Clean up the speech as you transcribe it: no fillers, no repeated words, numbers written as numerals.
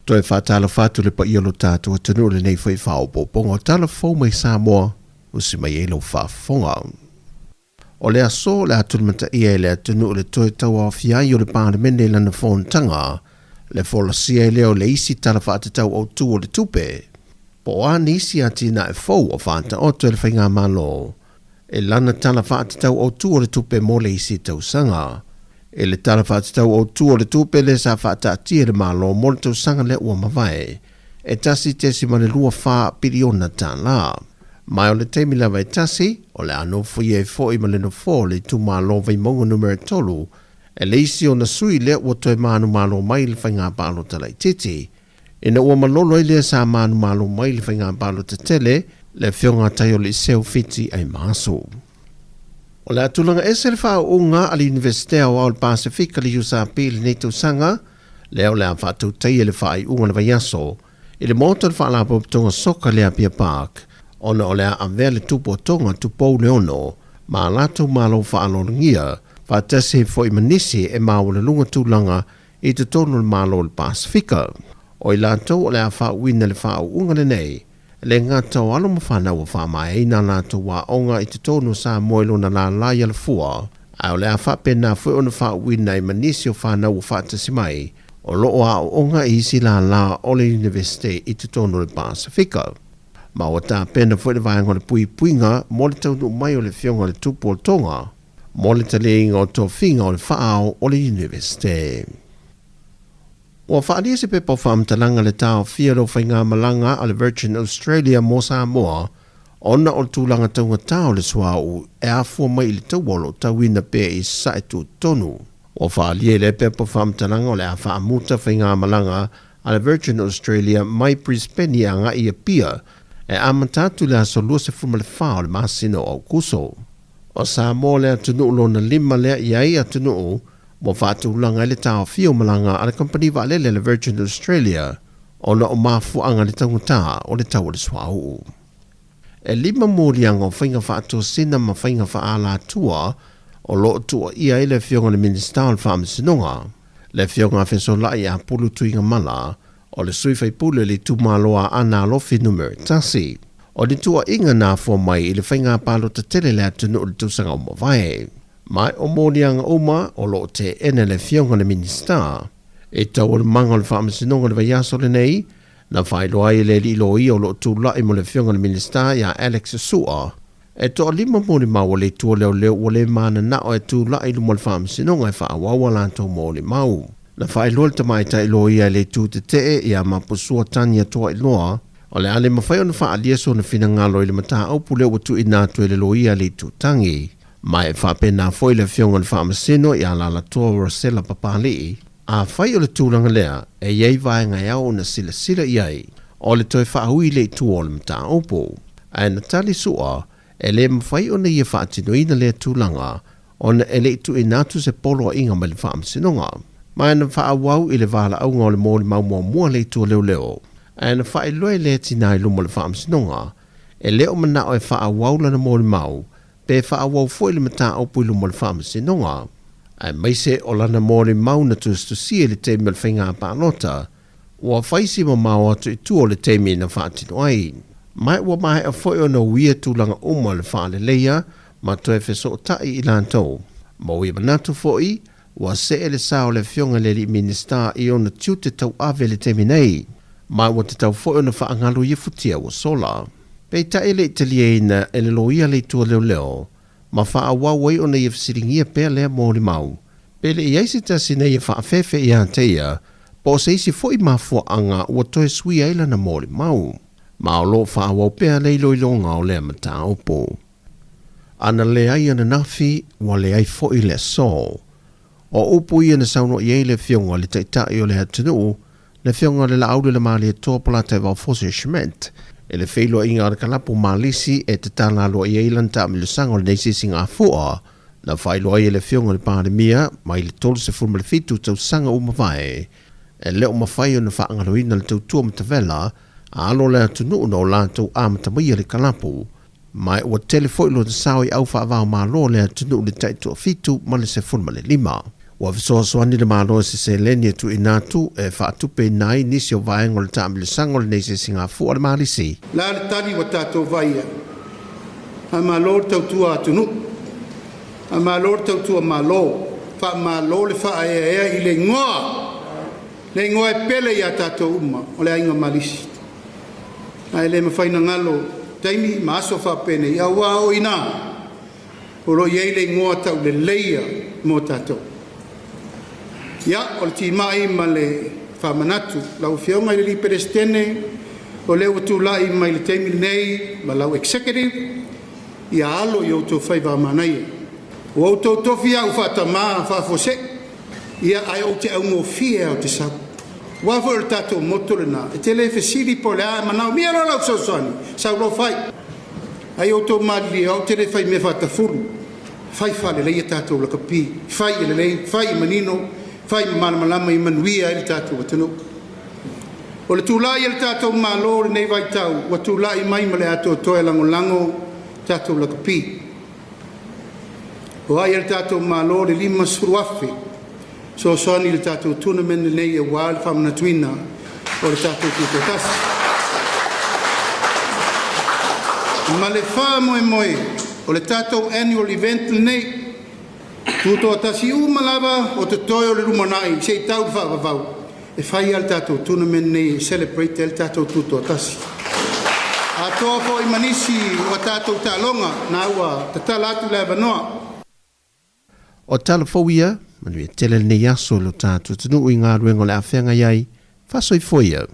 Toe faatalofa atu le paia o lo tatou atunuu i lenei foi faaopoopoga o tala fou mai Samoa, usi mai ai lau faafofoga. O le aso o le a tulimataia e le atunuu le toe tauaofia ai o le Palemene i lana fonotaga, le folasia ai lea o le isi Tala Faatatau Autu o le Tupe, po o a nisi atinae fou ua faataoto e le Faigamalo i lana Tala Faatatau Autu o le Tupe mo le isi tausaga. I le Tala Faatatau Autu o le Tupe lea sa faataatia e le Malo mo le tausaga lea ua mavae, e $1.24 piliona. Ma o le taimi lava e tasi, o le a nofoia ai foi ma le nofoa o le itumalo Vaimauga Numera 3 e le isi ona sui lea ua toe manumalo mai i le faiga palota laitiiti. Ina ua malolo ai lea sa manumalo mai i le faiga palota tele, le Afioga a Taioliiseu Fiti Aimaaso. O le a tulaga ese le faauuga a le Iunivesite Aoao o le Pasefika le USP i lenei tausaga, lea o le a faatautaia le faaiuga o le vaiaso i le Maota o le Faalapotopotoga Soka le Apia Park, ona o le a avea le Tupu o Tonga Tupou Leono ma a latou malo faaaloalogia, faatasi ai foi ma nisi e maualuluga tulaga i totonu o le Malo o le Pasefika. O i latou o le a faauuina le faauuga lenei, e le gata o alo ma fanau ua faamaeaina a latou aoga i totonu o Samoa i lona lālā i Alafua, ae o le a faapena foi ona faauuina ai ma nisi o fanau ua faatasi mai o lo o aooga i isi lālā o le Iunivesite i totonu o le Pasefika. Ma ua tapena foi le vaega o le puipuiga mo le taunuu mai o le Afioga i le Tupu o Tonga mo le taliaina o tofiga o le faa-ao o le Iunivesite. Ua faaalia se pepa o faamatalaga le taofia o le faigamalaga a le Virgin Australia mo Samoa ona o le tulaga taugata o le suauu e afua mai i le taua o lo o tauina pea i Sasae tutotonu. Ua faaalia i lea pepa faamatalaga o le a faamuta faigamalaga a le Virgin Australia mai Brisbane e agai i Apia e amata atu i le aso 24 o le masina o Aokuso. O Samoa le atunuu lona lima lea i ai atunuu ua faatulaga ai le taofia o malaga a le kamupani vaalele a le Virgin Australia ona o mafuaaga le taugata o le tau o le suauu. E lima moliaga o faiga faatosina ma faiga faaalatua o lo o tuuaia ai le Afioga i le Minisita o le Faamasinoga, le Afioga a Fesolai Apulu Tuigamala, o le sui faipule o le itumalo a Aana Alofi Numera 1. O ni tuuaiga na afua mai i le faiga palota tele a le atunuu i le tausaga ua mavae. Ma o moliaga uma o lo o teena e le Afioga i le Minisita. I taualumaga o le Faamasinoga i le vaiaso lenei, na faailoa ai e le alii loia o lo o tulai mo le Afioga i le Minisita ia Alex Sua, e toalima molimau a le Itu o Leoleo ua le mananao e tulai i luma o le Faamasinoga e faaauau a latou molimau. Na faailoa e le tamaitai loia e le Itu Tetee ia Mapusua Tanya Toailoa, o le a le mafai ona faaalia sona finagalo i le mataupu lea ua tuuina atu e le loia a le Itu Tangi. Ma e faapena foi le Afioga i le Faamasino ia Alalatoa Rosella Papalii, Afai o le tulaga lea, e i ai vaega e ao ona silasila i ai, o le toe faaui lea i tua o le mataupu. Ae na tali Sua, e le mafai ona ia faatinoina lea tulaga ona e le i tuuina atu se poloaiga mai le Faamasinoga. Ma na faaauau i le valaauga o le molimau muamua lea i tua leoleo, ae na faailoa e lea tinā i luma o le Faamasinoga, e le o manao e faaauau lana molimau pe faaauau foi le mataupu i luma o le Faamasinoga, aemaise o lana molimau na tusitusia i le taimi o le faiga palota, ua fai si mamao atu i tua o le taimi na faatino ai. Ma ua maea foi ona uia tulaga uma o le faaleleia ma toe fesootai i latou. Ma ua manatu foi, ua see le sa o le Afioga i le alii Minisita i ona tiute tauave i le taimi nei, ma ua tatau foi ona faagalu ia futia ua sola. Peitai e le i taliaina e le loia le itu a leoleo, ma faaauau ai ona ia fesiligia pea lea molimau, pe le i ai se tasi na ia faafefe ia te ia, po o se isi foi mafuaaga ua toe suia ai lana molimau. Ma o lo o faaauau pea le iloiloga o lea mataupu. A na leai ananafi, ua leai foi le aso. O upu ia na saunoa i ai le Afioga i le Taitai o le atunuu, le Afioga i le Laauli-le-Malietoa Polataivao Fosi Schmidt, i le feiloaiga a le kalapu Malisi e tatala aloaia ai lana taamilosaga o lenei sisigafua, na faailoa ai e le Afioga i le Palemia mai le 37 tausaga ua mavae, e le o mafai ona faagaloina le tautua matavela a alo o le atunuu na o latou amata maia le kalapu. Ma ua tele foi lona sao i au faava-o-Malo o le atunuu i le tai toafitu ma le 15. Ua fesoasoani le Malo i se seleni e tuuina atu e faatupeina ai nisi o vaega o le taamilosaga o lenei sisigafua a le Malisi. O le a le tali ua tatou vaai i ai? Faamalo le tautua atunuu, faamalo le tautua Malo, faamalo le faaeaea i le igoa, le igoa e pele ia tatou uma o le Aiga Malisi. Ae le mafai ona galo taimi ma aso faapenei aua o i ina o lo o i ai le igoa tauleleia mo tatou. Ia, o le timai ma le faamanatu lau Afioga i le alii Peresetene o lea ua tulai mai le taimi lenei ma lau Executive, ia alo i o outou faiva a manaia. Ua outou tofi au faatama faafuasei, ia ae ou te augofie lava ou te sau. Aua foi o le tatou motu lena, e te le fesili po o le a, e manaomia loa lau fesoasoani, sau loa fai. Ae ia outou malilie, o au ou te le fai mea faatafulu, fai faalelei a tatou lakapi, fai ia lelei, fai ia manino, fai ia malamalama ia manuia ai le tatou atunuu. O le tulai a le tatou Malo i lenei vaitau, ua tulai mai ma le atoatoa e lagolago tatou lakapi. O ai a le tatou Malo le $50,000 fesoasoani i le tatou tournament lenei aua le faamanatuina o le tatou Tutoatasi. Ma le faamoemoe o le tatou annual event lenei, tutoatasi uma lava o totoe o le lumanai se i tau i le faavavau, e fai lava le tatou tournament lenei e celebrate ai le tatou Tutoatasi. Atoa foi ma nisi o a tatou taaloga na ua tatala atu le avanoa. O tala fou ia, manuia tele lenei aso i lo tatou atunuu i galuega o le a feagai ai, faasoifua ia.